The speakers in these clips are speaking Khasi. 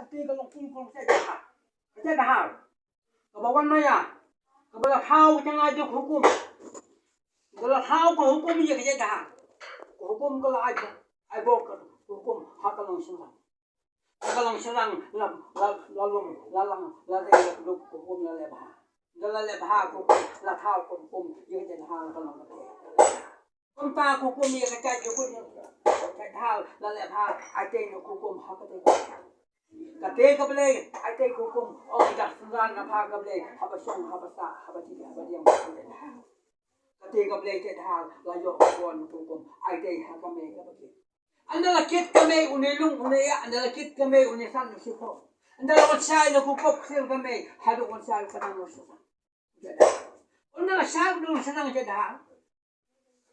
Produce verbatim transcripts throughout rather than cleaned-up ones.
Kata ka long kum kum ka jait dahar. Ka jait dahar. Kaba wan maïa. Kaba la thaw ka jingïaid ka hukum. Kaba la thaw ka hukum ïa ka jait dahar. Ka hukum ka la ai, ai bor ka hukum ha ka long shynrang. Ha ka long shynrang la, la, la long, la lang, la rei la ka hukum la leh bha. Da la leh bha ka hukum, la thaw ka hukum ïa ka jait dahar ka long kata. Kumta ka hukum ïa ka jait, ka hukum ïa ka jait dahar la leh bha, ai tei na ka hukum ha kata ka. Kata ka Blei, ai tei ka hukum, ong ka synran na bha ka Blei, haba shong, haba sah, haba ti, haba diang, haba ti. Kata ka Blei jait dahar la ïoh ka bor na ka hukum, ai tei ha ka mei kaba kit. Ynda la kit ka mei une lung une ïa, ynda la kit ka mei une san une shipor. Ynda la wan shai na ka hukum ksir ka mei, haduh wan shai ka nang na shipor. Ynda la shai une shipor jait dahar.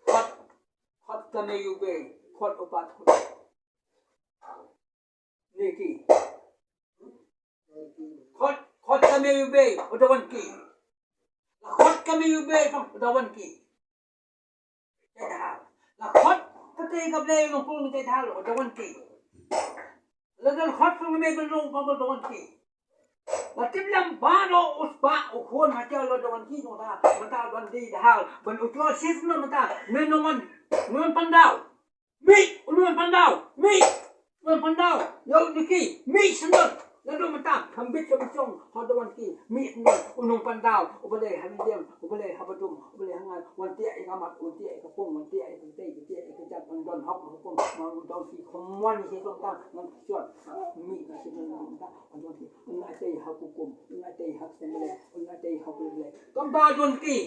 Khot, khot ka mei u bei, khot u pat khot. Niki. Khot, khot ka mei u bei, u da wan ki. La khot ka mei u bei, u da wan ki. Jait dahar. La khot, kata ka Blei long kul jait dahar, u da wan ki. La don khot ka mei u long, u da wan ki. La tip lem ba no u spah u khun ha jong la don ki no da, mynta don di dahal, ban u tlo sis no mynta, men no man, no man pandau. Mi, no man pandau, mi, no man pandau. Yo diki, mi sendon. La don mynta, kham bit ka bisong, ha don ki, mi sendon, u nong pandau, u balei ha mi diam, u balei ha badum, u balei ha ngan, wan tiak ïa ka mat, wan tiak ïa ka pung, wan tiak ïa ka tei, wan tiak ïa ka jat, wan don hok, hok, wan don ki, kham wan ki song ta, wan ki shot. Mi, mi sendon, wan don ki. Un ai tei ha ka hukum, un ai tei ha ka Blei, un ai tei ha ka Blei. Kumta don ki,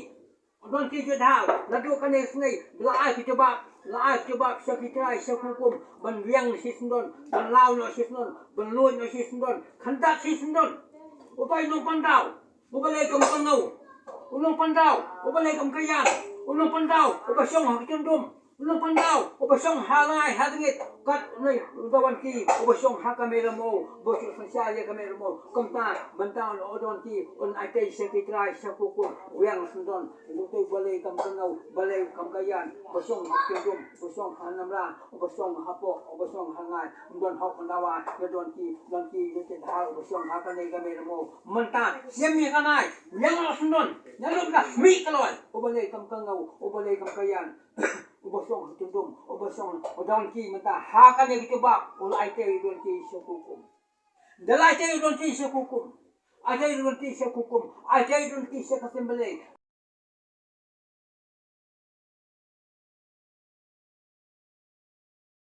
don ki jait dahal, naduh kane ka sngi, la ai ka jubab, la ai ka jubab sha ki trai, sha ka hukum, ban wiang shi sendon, ban law noh shi sendon, ban luid noh shi sendon, kyndat shi sendon. U bai nong pandau, u balei kam ka ngaw, u nong pandau, u balei kam ka ïan, u nong pandau, u ba shong ha ka jyndum. U nong pandau, u ba shong ha ngai ha dngit, kat u nai u da wan ki, u ba shong ha ka mei ramo, u ba shong sha ïa ka mei ramo, kumta, mynta u don ki, un ai tei sha ki trai, sha ka hukum, wiang sendon, u tei balei kam ka ngaw, balei kam ka ïan, u ba shong ha ka jyndum, u ba shong ha namra, u ba shong ha pok, u ba shong ha ngai, u don hok u dawa, ïa don ki, don ki, ïa ki dahal, u ba shong ha kane ka mei ramo, mynta, shim ïa ka nai, wiang sendon, ïa don ka, mi ka loi, u balei kam ka ngaw, u balei kam ka ïan, u ba shong ha jyndum, u ba shong, u don ki mynta, ha kane ka jubab, u la ai tei u don ki sha ka hukum. Da la ai tei u don ki sha ka hukum. Ai tei u don ki sha ka hukum. Ai tei u don ki sha ka Blei.